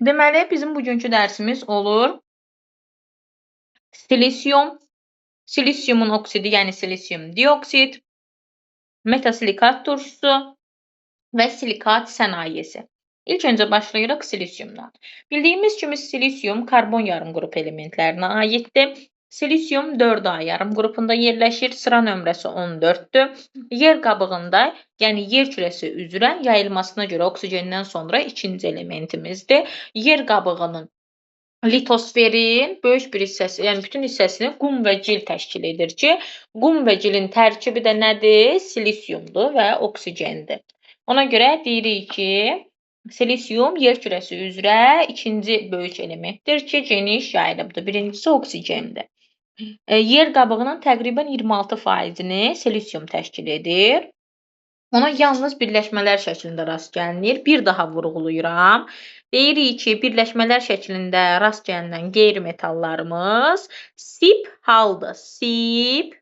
Deməli, bizim bugünkü dərsimiz olur silisium, silisiumun oksidi, yəni silisium dioksid, metasilikat turşusu və silikat sənayesi. İlk öncə başlayırıq silisiumdan. Bildiyimiz kimi silisium karbon yarım qrup elementlərinə aiddir. Silisium 4A yarım qrupunda yerləşir. Sıra nömrəsi 14-dür. Yer qabığında, yəni yer kürəsi üzrə yayılmasına görə oksigendən sonra ikinci elementimizdir. Yer qabığının litosferin böyük bir hissəsi, yəni bütün hissəsini qum və gil təşkil edir ki, qum və gilin tərkibi də nədir? Silisiumdur və oksigendir. Ona görə deyirik ki, silisium yer kürəsi üzrə ikinci böyük elementdir ki, geniş yayılıbdır. Birincisi oksigendir. Yer qabığının təqribən 26%-ni silisium təşkil edir. Ona yalnız birləşmələr şəklində rast gəlinir. Bir daha vurğulayıram. Deyirik ki, birləşmələr şəklində rast gəlinən qeyri-metallarımız sip haldır. Sip,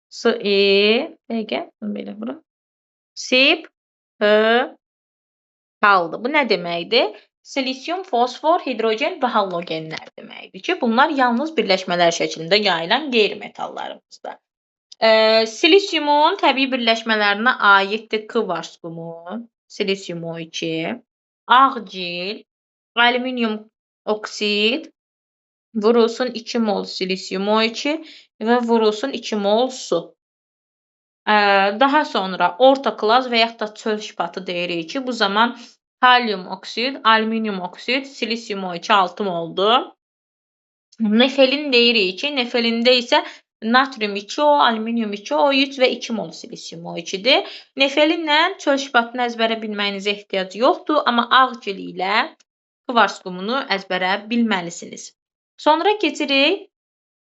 S, I, dəqiqə, belə vurum. Sip, H, haldır. Bu nə deməkdir? Silisium, fosfor, hidrogen və halogenlər deməkdir ki, bunlar yalnız birləşmələr şəklində yayılan qeyri-metallarımızdır. Silisiumun təbii birləşmələrinə aiddir kvars qumu, silisium O2, ağcil, alüminium oksid, vurulsun 2 mol silisium O2 və vurulsun 2 mol su. Daha sonra ortoklaz və yaxud da çöl şpatı deyirik ki, bu zaman kalium oksid, alüminium oksid, silisium O2 6 moldur. Nefelin deyirik ki, nefelində isə natrium 2O, alüminium 2O3 və 2 mol silisium O2-dir. Nefelinlə çöl şpatını əzbərə bilməyinizə ehtiyac yoxdur, amma ağcil ilə kvars qumunu əzbərə bilməlisiniz. Sonra keçirik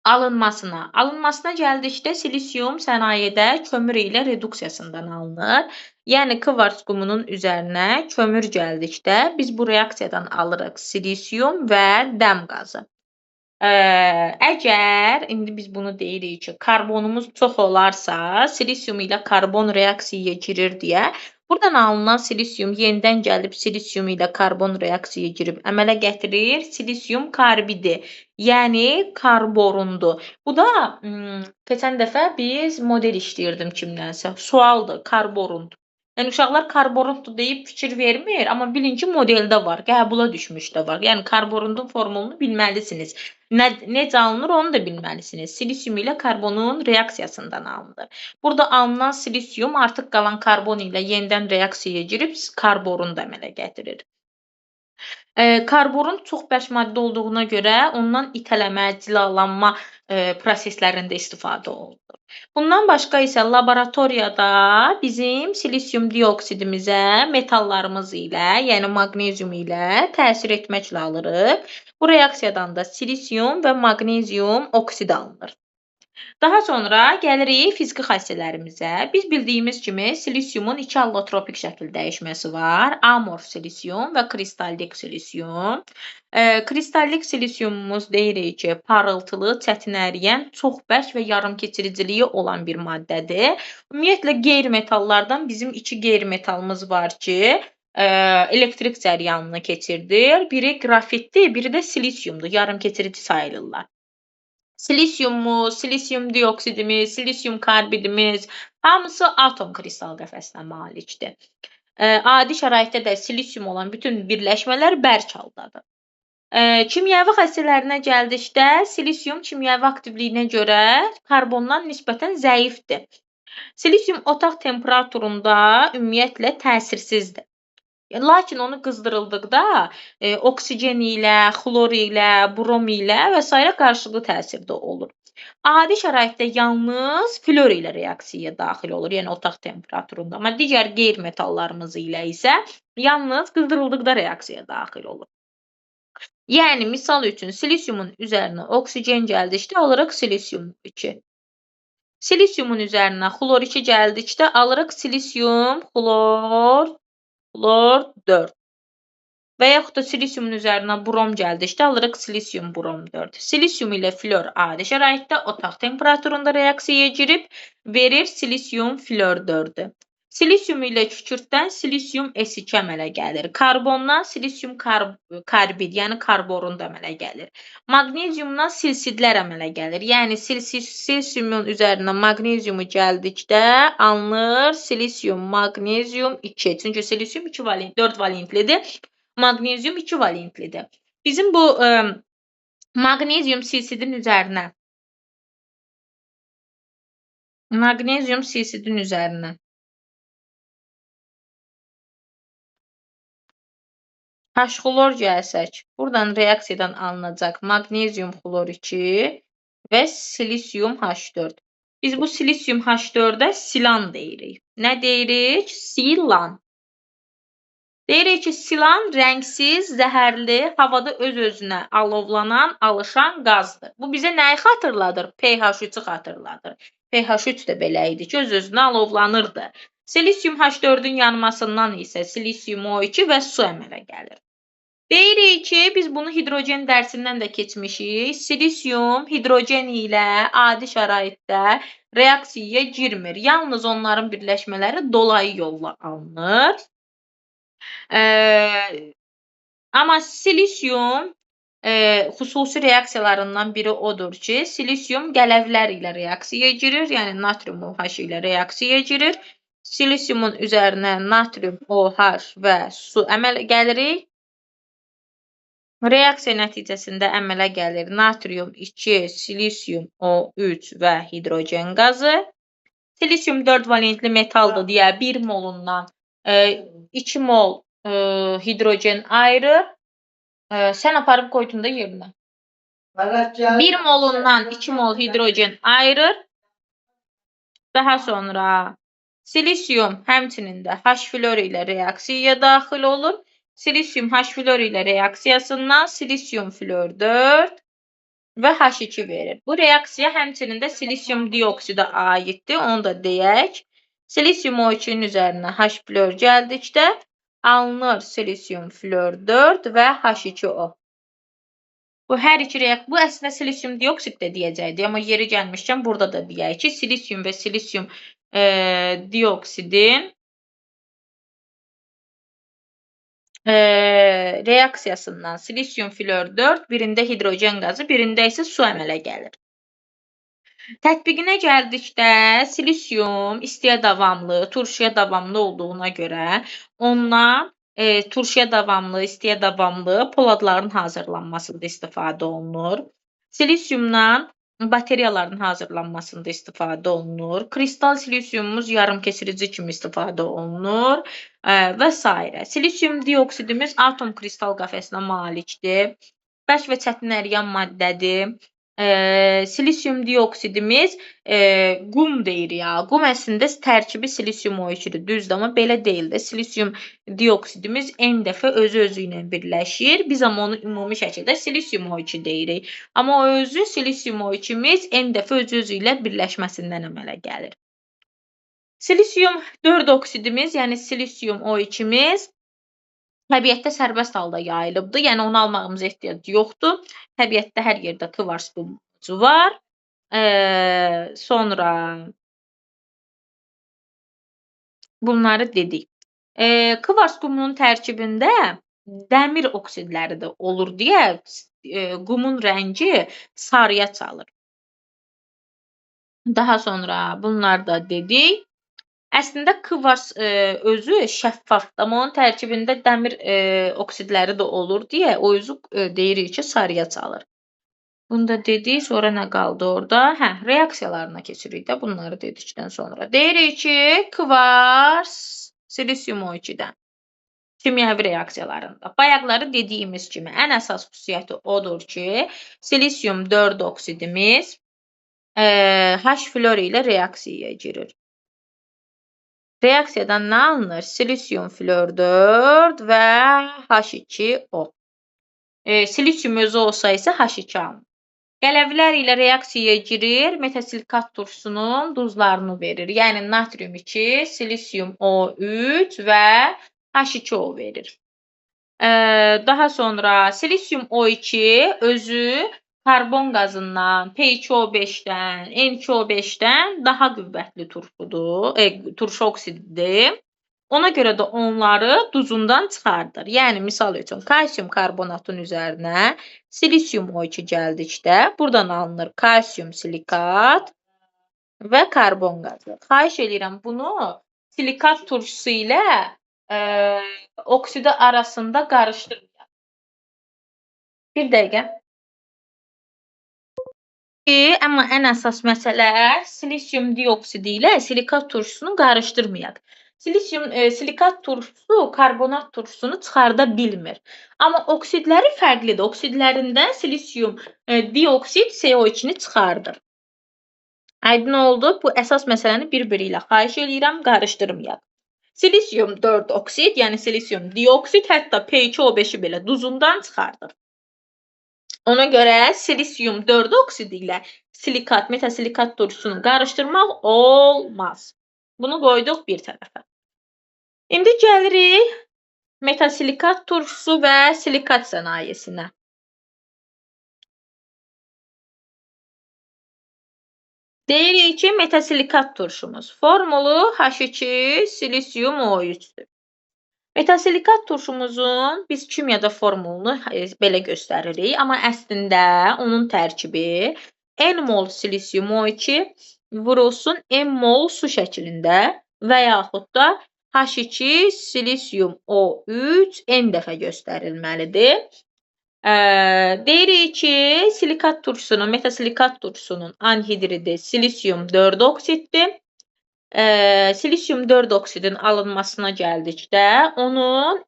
alınmasına. Alınmasına gəldikdə silisium sənayedə kömür ilə reduksiyasından alınır. Yəni kvars qumunun üzərinə kömür gəldikdə biz bu reaksiyadan alırıq silisium və dəm qazı. Əgər indi biz bunu deyirik ki, karbonumuz çox olarsa, silisium ilə karbon reaksiyaya girir deyə, buradan alınan silisium yenidən gəlib silisium ilə karbon reaksiyaya girib əmələ gətirir silisium karbidi, yəni karborundu. Bu da keçən dəfə biz model işləyirdim kimdənsə. Sualdır, karborund. Yəni uşaqlar karborunddur deyib fikir vermir, amma bilin ki, modeldə var, qəbula düşmüş də var. Yəni karborundun formulunu bilməlisiniz. Necə alınır onu da bilməlisiniz. Silisium ilə karbonun reaksiyasından alınır. Burada alınan silisium artıq qalan karbon ilə yenidən reaksiyaya girib karborund əmələ gətirir. Karborund çox bərk maddə olduğuna görə ondan itələmə, cilalanma proseslərində istifadə olunur. Bundan başqa isə laboratoriyada bizim silisium dioksidimizə metallarımız ilə, yəni maqnezium ilə təsir etməklə alırıq. Bu reaksiyadan da silisium və maqnezium oksid alınır. Daha sonra gəlirik fiziki xassələrimizə. Biz bildiyimiz kimi silisiumun iki allotropik şəkil dəyişməsi var. Amorf silisium və kristallik silisium. Kristallik silisiumumuz deyirik ki, parıltılı, çətin əriyən, çox bərk və yarımkeçiriciliyi olan bir maddədir. Ümumiyyətlə, qeyri-metallardan bizim iki qeyri-metalımız var ki, elektrik cəryanını keçirdir. Biri qrafitdir, biri də silisiumdur, yarımkeçirici sayılırlar. Silisiumumuz, silisium dioksidimiz, silisium karbidimiz hamısı atom kristal qəfəsinə malikdir. Adi şəraitdə də silisium olan bütün birləşmələr bərk haldadır. Kimyəvi xassələrinə gəldikdə silisium kimyəvi aktivliyinə görə karbondan nisbətən zəifdir. Silisium otaq temperaturunda ümumiyyətlə təsirsizdir. Lakin onu qızdırıldıqda oksigen ilə, xlor ilə, brom ilə və sairə qarşılıqlı təsirdə olur. Adi şəraitdə yalnız flor ilə reaksiyaya daxil olur, yəni otaq temperaturunda. Amma digər qeyri-metallarımız ilə isə yalnız qızdırıldıqda reaksiyaya daxil olur. Yəni, misal üçün, silisiumun üzərinə oksigen gəldikdə alırıq silisium 2. Silisiumun üzərinə xlor 2 gəldikdə alırıq silisium, xlor, xlor 4. Və yaxud da silisiumun üzərinə brom gəldikdə alırıq silisium brom 4. Silisium ilə flor adi şəraitdə otaq temperaturunda reaksiyaya girib verir silisium flor 4-ü. Silisium ilə kükürddən silisium S2 əmələ gəlir. Karbondan silisium karbid, yəni karborun da əmələ gəlir. Maqneziumdan silsidlər əmələ gəlir. Yəni silisiumun üzərinə maqneziumu gəldikdə alınır silisium, maqnezium 2. Çünki silisium 2 valent, 4 valentlidir. Maqnezium 2 valentlidir. Bizim bu maqnezium silsidin üzərinə H-xlor gəlsək, buradan reaksiyadan alınacaq maqnezium xlor 2 və silisium H4. Biz bu silisium H4-ə silan deyirik. Nə deyirik? Silan. Deyirik ki, silan rəngsiz, zəhərli, havada öz-özünə alovlanan, alışan qazdır. Bu bizə nəyi xatırladır? pH3-ü xatırladır. pH3 də belə idi ki, öz-özünə alovlanırdı. Silisium H4-ün yanmasından isə silisium O2 və su əmələ gəlir. Deyirik ki, biz bunu hidrogen dərsindən də keçmişik. Silisium hidrogen ilə adi şəraitdə reaksiyaya girmir. Yalnız onların birləşmələri dolayı yolla alınır. Amma silisium xüsusi reaksiyalarından biri odur ki, silisium qələvlər ilə reaksiyaya girir, yəni natrium OH ilə reaksiyaya girir. Silisiumun üzərinə natrium OH və su əmələ gəlirik. Reaksiya nəticəsində əmələ gəlir natrium 2, silisium O3 və hidrogen qazı. Silisium 4 valentli metaldır deyə 1 molundan 2 mol hidrogen ayırır. Sən aparıb qoydun da yerinə. 1 molundan 2 mol hidrogen ayırır. Daha sonra silisium həmçinin də H flor ilə reaksiyaya daxil olur. Silisium H flor ilə reaksiyasından silisium flor 4 və H2 verir. Bu reaksiya həmçinin də silisium dioksidə aiddir. Onu da deyək. Silisium O2-nin üzərinə H flor gəldikdə alınır silisium flor 4 və H2O. Bu hər iki reaksiya, bu əslində silisium dioksid də deyəcəkdik, amma yeri gəlmişkən burada da deyək ki, silisium və silisium dioksidin reaksiyasından silisium flor 4, birində hidrogen qazı, birində isə su əmələ gəlir. Tətbiqinə gəldikdə silisium istiyə davamlı, turşuya davamlı olduğuna görə ondan turşuya davamlı, istiyə davamlı poladların hazırlanmasında istifadə olunur. Silisiumdan bateriyaların hazırlanmasında istifadə olunur. Kristal silisiumumuz yarımkeçirici kimi istifadə olunur və s. Silisium dioksidimiz atom kristal qəfəsinə malikdir. Bərk və çətin əriyən maddədir. Silisium dioksidimiz qum deyirik ya. Qum əslində tərkibi silisium O2-dir, düzdür, amma belə deyil də. Silisium dioksidimiz n dəfə özü-özü ilə birləşir. Biz amma onu ümumi şəkildə silisium O2 deyirik. Amma o özü silisium O2-miz n dəfə özü-özü ilə birləşməsindən əmələ gəlir. Silisium 4 oksidimiz, yəni silisium O2-miz təbiətdə sərbəst halda yayılıbdır. Yəni onu almağımıza ehtiyac yoxdur. Təbiətdə hər yerdə kvars qumucu var. Sonra bunları dedik. Kvars qumunun tərkibində dəmir oksidləri də olur deyə qumun rəngi sarıya çalır. Daha sonra bunları da dedik. Əslində kvars özü şəffafdır, amma onun tərkibində dəmir oksidləri də olur deyə o özü deyirik ki, sarıya çalır. Bunu da dedik, sonra nə qaldı orada? Hə, reaksiyalarına keçirik də bunları dedikdən sonra. Deyirik ki, kvars silisium O2-dən kimyəvi reaksiyalarında. Bayaqları dediyimiz kimi ən əsas xüsusiyyəti odur ki, silisium 4 oksidimiz H flor ilə reaksiyaya girir. Reaksiyadan nə alınır? Silisium flor 4 və H2O. Silisium özü olsa isə H2 alınır. Qələvlər ilə reaksiyaya girir, metasilikat turşusunun duzlarını verir. Yəni natrium 2, silisium O3 və H2O verir. Daha sonra silisium O2 özü Karbon qazından, P2O5-dən, N2O5-dən daha qüvvətli turşudur, turşu oksididir. Ona görə də onları duzundan çıxardır. Yəni, misal üçün, kalsium karbonatın üzərinə silisium O2 gəldikdə, buradan alınır kalsium silikat və karbon qazı. Xahiş eləyirəm, bunu silikat turşusu ilə oksidi arasında qarışdırmayaq. Bir dəqiqə. Amma ən əsas məsələ silisium dioksidi ilə silikat turşusunu qarışdırmayaq. Silikat turşusu karbonat turşusunu çıxarda bilmir. Amma oksidləri fərqlidir. Oksidlərində silisium dioksid CO2-ni çıxardır. Aydın oldu. Bu əsas məsələni bir-biri ilə xahiş eləyirəm, qarışdırmayaq. Silisium 4 oksid, yəni silisium dioksid, hətta P2O5-i belə duzundan çıxardır. Ona görə silisium 4 oksidi ilə silikat, metasilikat turşusunu qarışdırmaq olmaz. Bunu qoyduq bir tərəfə. İndi gəlirik metasilikat turşusu və silikat sənayesinə. Deyirik ki, metasilikat turşumuz formulu H2 silisium O3-dür. Metasilikat turşumuzun biz kimyada formulunu belə göstəririk, amma əslində onun tərkibi N mol silisium O2 vurulsun M mol su şəklində və yaxud da H2 silisium O3 N dəfə göstərilməlidir. Deyirik ki, silikat turşusunun, metasilikat turşusunun anhidridi silisium 4 oksiddir. Silisium 4 oksidin alınmasına gəldikdə onun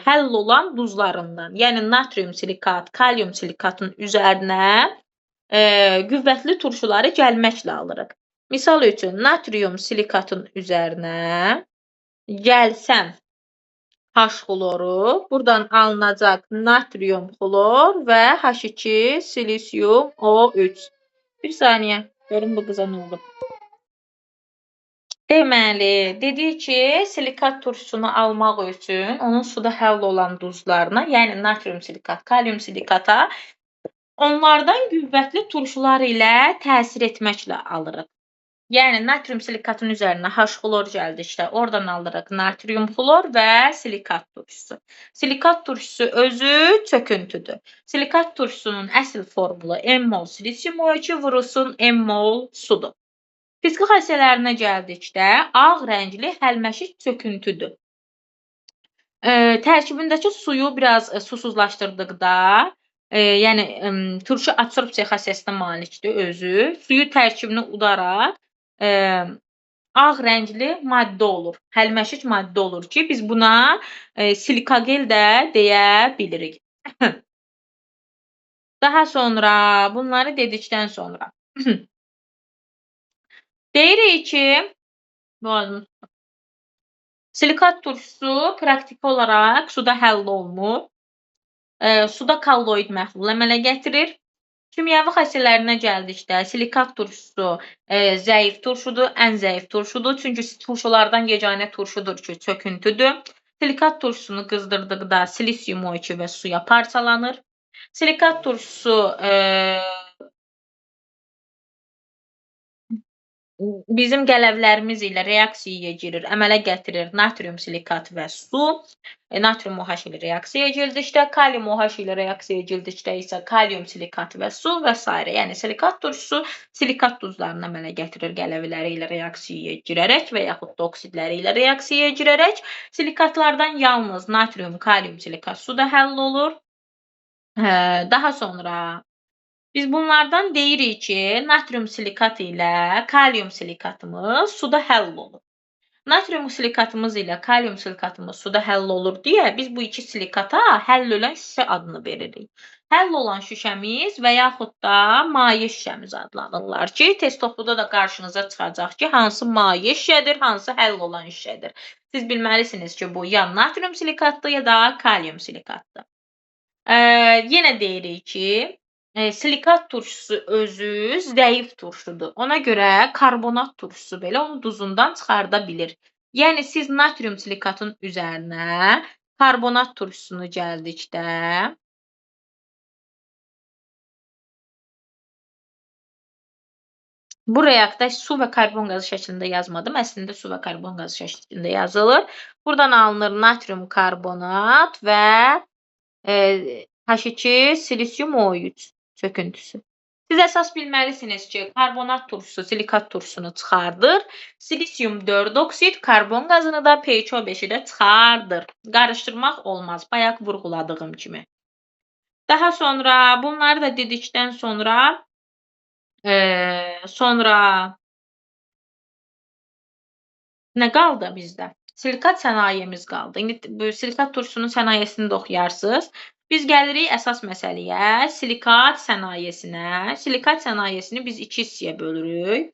həll olan duzlarından, yəni natrium silikat, kalium silikatın üzərinə qüvvətli turşuları gəlməklə alırıq. Misal üçün, natrium silikatın üzərinə gəlsəm H xloru, buradan alınacaq natrium xlor və H2 silisium O3. Bir saniyə, görün bu qıza nə oldu. Deməli, dedik ki, silikat turşusunu almaq üçün onun suda həll olan duzlarına, yəni natrium silikat, kalium silikata, onlardan qüvvətli turşular ilə təsir etməklə alırıq. Yəni, natrium silikatın üzərinə H xlor gəldikdə, oradan alırıq natrium xlor və silikat turşusu. Silikat turşusu özü çöküntüdür. Silikat turşusunun əsl formulu M mol silisium O2 vurulsun M mol sudur. Fiziki xassələrinə gəldikdə, ağ rəngli həlməşik çöküntüdür. Tərkibindəki suyu biraz susuzlaşdırdıqda, yəni turşu adsorpsiya xassəsinə malikdir özü, suyu tərkibini udaraq ağ rəngli maddə olur, həlməşik maddə olur ki, biz buna silikagel də deyə bilirik. Daha sonra, bunları dedikdən sonra deyirik ki, silikat turşusu praktiki olaraq suda həll olunur, suda kolloid məhlul əmələ gətirir. Kimyəvi xassələrinə gəldikdə, silikat turşusu zəif turşudur, ən zəif turşudur. Çünki turşulardan yeganə turşudur ki, çöküntüdür. Silikat turşusunu qızdırdıqda silisium O2 və suya parçalanır. Silikat turşusu bizim qələvlərimiz ilə reaksiyaya girir, əmələ gətirir natrium silikat və su. Natrium OH ilə reaksiyaya girdikdə, kalium OH ilə reaksiyaya girdikdə isə kalium silikat və su və s. Yəni, silikat turşusu silikat duzlarını əmələ gətirir qələvləri ilə reaksiyaya girərək və yaxud da oksidləri ilə reaksiyaya girərək. Silikatlardan yalnız natrium, kalium silikat suda həll olur. Daha sonra biz bunlardan deyirik ki, natrium silikat ilə kalium silikatımız suda həll olur. Natrium silikatımız ilə kalium silikatımız suda həll olur deyə biz bu iki silikata həll olan şüşə adını veririk. Həll olan şüşəmiz və yaxud da maye şüşəmiz adlanırlar ki, test topluda da qarşınıza çıxacaq ki, hansı maye şüşədir, hansı həll olan şüşədir. Siz bilməlisiniz ki, bu ya natrium silikatdır, ya da kalium silikatdır. Yenə deyirik ki, silikat turşusu özü zəif turşudur. Ona görə karbonat turşusu belə onu duzundan çıxarda bilir. Yəni, siz natrium silikatın üzərinə karbonat turşusunu gəldikdə Bu reaktda su və karbon qazı şəklində yazmadım. Əslində su və karbon qazı şəklində yazılır. Buradan alınır natrium karbonat və H2 silisium O3 çöküntüsü. Siz əsas bilməlisiniz ki, karbonat turşusu silikat turşusunu çıxardır. Silisium 4 oksid karbon qazını da P2O5-i də çıxardır. Qarışdırmaq olmaz, bayaq vurğuladığım kimi. Daha sonra bunları da dedikdən sonra sonra nə qaldı bizdə? Silikat sənayemiz qaldı. İndi bu silikat turşusunun sənayesini də oxuyarsınız. Biz gəlirik əsas məsələyə, silikat sənayesinə. Silikat sənayesini biz iki hissəyə bölürük.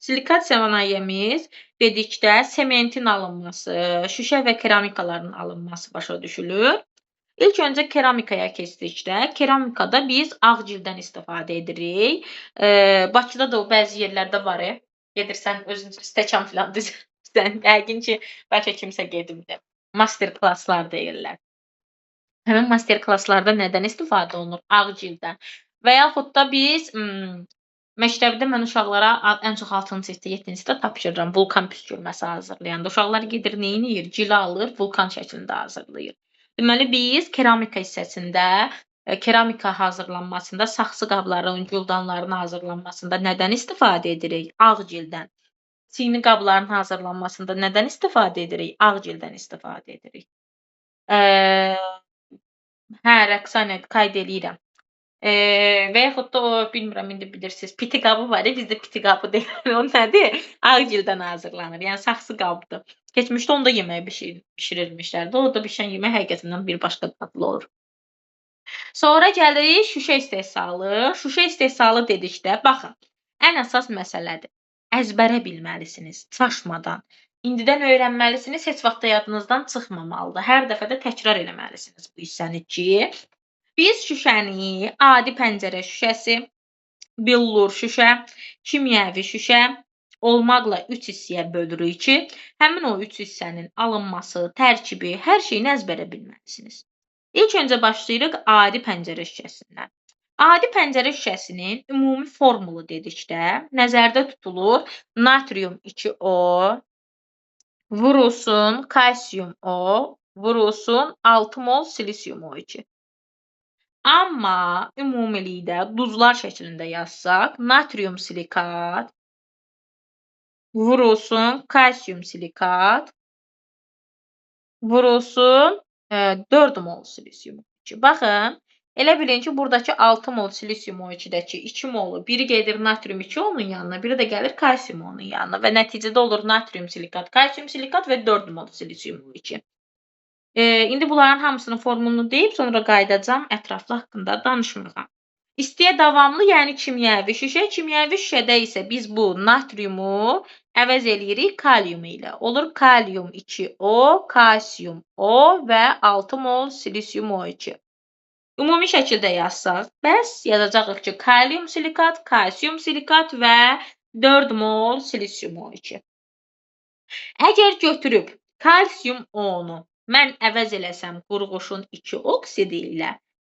Silikat sənayemiz dedikdə sementin alınması, şüşə və keramikaların alınması başa düşülür. İlk öncə keramikaya keçdikdə, keramikada biz ağcildən istifadə edirik. Bakıda da o bəzi yerlərdə var. Gedirsən, özün stəkan filan düzəldirsən. Yəqin ki, bəlkə kimsə gedibdir. Master klasslar deyirlər. Həmin master klasslarda nədən istifadə olunur? Ağcildən. Və yaxud da biz məktəbdə mən uşaqlara ən çox 6-cı sinifdə, 7-ci sinifdə tapşırıram vulkan püskürməsi hazırlayanda. Uşaqlar gedir, neyniyir? Cila alır, vulkan şəklində hazırlayır. Deməli, biz keramika hissəsində, keramika hazırlanmasında, saxsı qabların, güldanların hazırlanmasında nədən istifadə edirik? Ağcildən. Çini qabların hazırlanmasında nədən istifadə edirik? Ağcildən istifadə edirik. Hə, Rəqsanə, qayd eləyirəm. Və yaxud da o, bilmirəm, indi bilirsiniz, piti qabı var, bizdə piti qabı deyil. O nədir? Ağcildən hazırlanır, yəni saxsı qabdır. Keçmişdə onda yemək bişirirmişlər də. O da bişən yemək həqiqətən bir başqa dadlı olur. Sonra gəlirik şüşə istehsalı. Şüşə istehsalı dedikdə, baxın, ən əsas məsələdir. Əzbərə bilməlisiniz, çaşmadan. İndidən öyrənməlisiniz, heç vaxt da yadınızdan çıxmamalıdır. Hər dəfə də təkrar eləməlisiniz bu hissəni ki, biz şüşəni adi pəncərə şüşəsi, billur şüşə, kimyəvi şüşə olmaqla 3 hissəyə bölürük ki, həmin o 3 hissənin alınması, tərkibi, hər şeyini əzbərə bilməlisiniz. İlk öncə başlayırıq adi pəncərə şüşəsindən. Adi pəncərə şüşəsinin ümumi formulu dedikdə nəzərdə tutulur natrium 2O, vurulsun kalsium O, vurulsun 6 mol silisium O2. Amma ümumilikdə duzlar şəklində yazsaq, natrium silikat vurulsun kalsium silikat vurulsun 4 mol silisium O2. Baxın, elə bilin ki, buradakı 6 mol silisium O2-dəki 2 molu biri gedir natrium 2 onun yanına, biri də gəlir kalsium onun yanına və nəticədə olur natrium silikat, kalsium silikat və 4 mol silisium O2. İndi bunların hamısının formulunu deyib, sonra qayıdacağam ətraflı haqqında danışmağa. İstiyə davamlı, yəni kimyəvi şüşə. Kimyəvi şüşədə isə biz bu natriumu əvəz eləyirik kalium ilə. Olur kalium 2O, kalsium O və 6 mol silisium O2. Ümumi şəkildə yazsaq, bəs yazacağıq ki, kalium silikat, kalsium silikat və 4 mol silisium O2. Əgər götürüb kalsium O-nu mən əvəz eləsəm qurğuşun 2 oksidi ilə,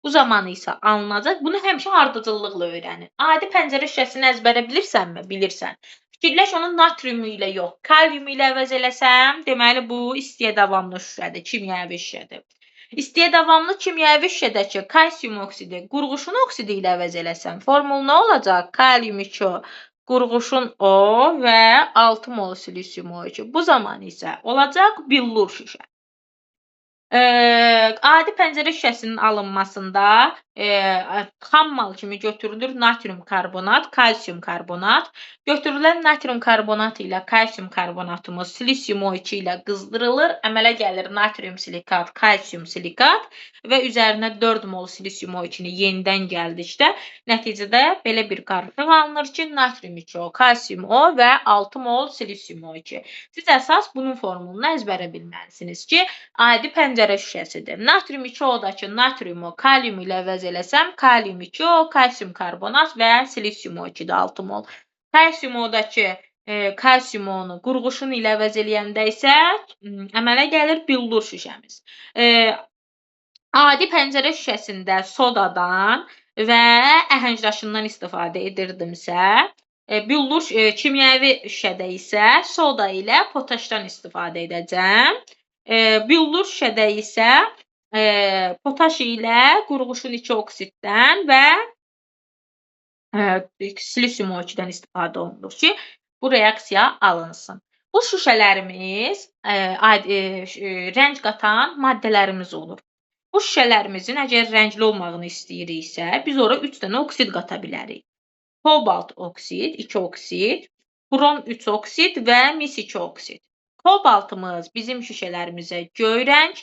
bu zaman isə alınacaq. Bunu həmişə ardıcıllıqla öyrənin. Adi pəncərə şüşəsini əzbərə bilirsənmi? Bilirsən. Fikirləş, onu natriumu ilə yox, kaliumu ilə əvəz eləsəm, deməli bu istiyə davamlı şüşədir, kimyəvi şüşədir. İstiyə davamlı kimyəvi şüşədəki kalsium oksidi qurğuşun oksidi ilə əvəz eləsəm, formul nə olacaq? Kalium 2O, qurğuşun O və 6 mol silisium O2. Bu zaman isə olacaq billur şüşə. Adi pəncərə şüşəsinin alınmasında xam mal kimi götürülür natrium karbonat, kalsium karbonat. Götürülən natrium karbonat ilə kalsium karbonatımız silisium O2 ilə qızdırılır. Əmələ gəlir natrium silikat, kalsium silikat və üzərinə 4 mol silisium O2-ni yenidən gəldikdə nəticədə belə bir qarışıq alınır ki, natrium 2O, kalsium O və 6 mol silisium O2. Siz əsas bunun formulunu əzbərə bilməlisiniz ki, adi pəncərə şüşəsidir. Natrium 2O-dakı natriumu kalium ilə əvəz eləsəm, kalium 2O, kalsium karbonat və silisium O2-də 6 mol. Kalsium O-dakı kalsium O-nu qurğuşun ilə əvəz eləyəndə isə əmələ gəlir billur şüşəmiz. Adi pəncərə şüşəsində sodadan və əhəngdaşından istifadə edirdimsə, Billur kimyəvi şüşədə isə soda ilə potaşdan istifadə edəcəm. Billur şüşədə isə potaş ilə qurğuşun 2 oksiddən və silisium O2-dən istifadə olunur ki, bu reaksiya alınsın. Bu şüşələrimiz rəng qatan maddələrimiz olur. Bu şüşələrimizin əgər rəngli olmağını istəyiriksə, biz ora 3 dənə oksid qata bilərik. Kobalt oksid, 2 oksid, brom 3 oksid və mis 2 oksid. Kobaltımız bizim şüşələrimizə göy rəng,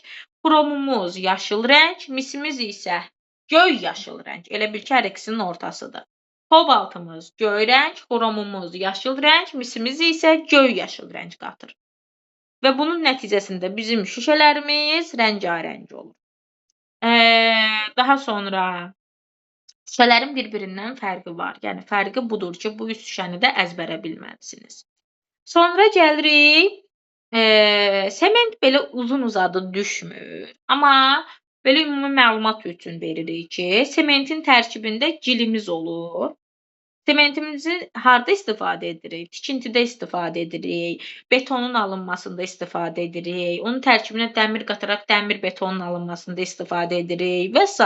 bromumuz yaşıl rəng, misimiz isə göy yaşıl rəng. Elə bil ki, hər ikisinin ortasıdır. Kobaltımız göy rəng, bromumuz yaşıl rəng, misimiz isə göy yaşıl rəng qatır. Və bunun nəticəsində bizim şüşələrimiz rəngarəng olur. Daha sonra şüşələrin bir-birindən fərqi var. Yəni fərqi budur ki, bu üç şüşəni də əzbərə bilməlisiniz. Sonra gəlirik, sement belə uzun-uzadı düşmür. Amma belə ümumi məlumat üçün veririk ki, sementin tərkibində gilimiz olur. Sementimizi harda istifadə edirik? Tikintidə istifadə edirik, betonun alınmasında istifadə edirik, onun tərkibinə dəmir qataraq dəmir betonun alınmasında istifadə edirik və s.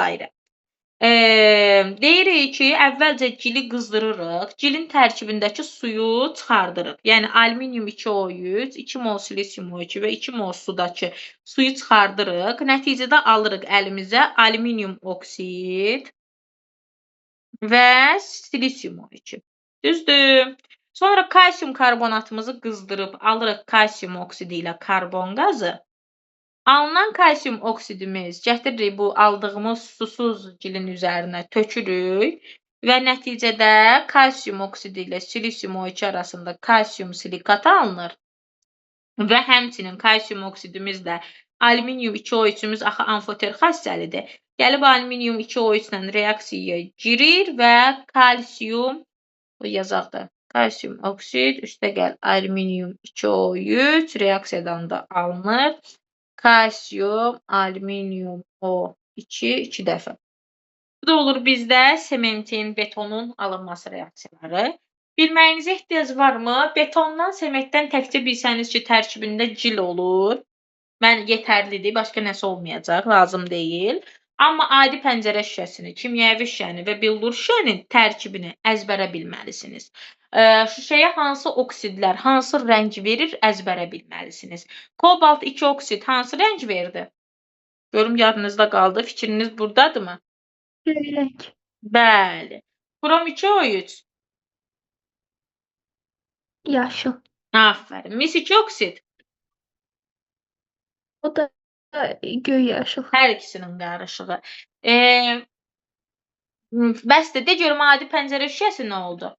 Deyirik ki, əvvəlcə gili qızdırırıq, gilin tərkibindəki suyu çıxardırıq. Yəni alüminium 2O3, 2 mol silisium O2 və 2 mol sudakı suyu çıxardırıq. Nəticədə alırıq əlimizə alüminium oksid və silisium O2. Düzdür. Sonra kalsium karbonatımızı qızdırıb alırıq kalsium oksidi ilə karbon qazı. Alınan kalsium oksidimiz gətiririk bu aldığımız susuz gilin üzərinə tökürük və nəticədə kalsium oksidi ilə silisium O2 arasında kalsium silikat alınır. Və həmçinin kalsium oksidimiz də alüminium 2O3-ümüz axı amfoter xassəlidir. Gəlib alüminium 2O3 ilə reaksiyaya girir və kalsium, bu yazaq da, kalsium oksid üstəgəl alüminium 2O3 reaksiyadan da alınır. Kalsium, alüminium O2 2 dəfə. Bu da olur bizdə sementin, betonun alınması reaksiyaları. Bilməyinizə ehtiyac varmı? Betondan, sementdən təkcə bilsəniz ki, tərkibində gil olur. Mən yetərlidir, başqa nəsə olmayacaq, lazım deyil. Amma adi pəncərə şüşəsini, kimyəvi şüşəni və billur şüşənin tərkibini əzbərə bilməlisiniz. Şüşəyə hansı oksidlər, hansı rəng verir əzbərə bilməlisiniz. Kobalt 2 oksid hansı rəng verdi? Görüm yadınızda qaldı, fikriniz buradadırmı? Göy rəng. Bəli. Brom 2O3. Yaşıl. Aferin. Mis 2 oksid. O da göy yaşıl. Hər ikisinin qarışığı. Bəsdir, de görüm adi pəncərə şüşəsi nə oldu?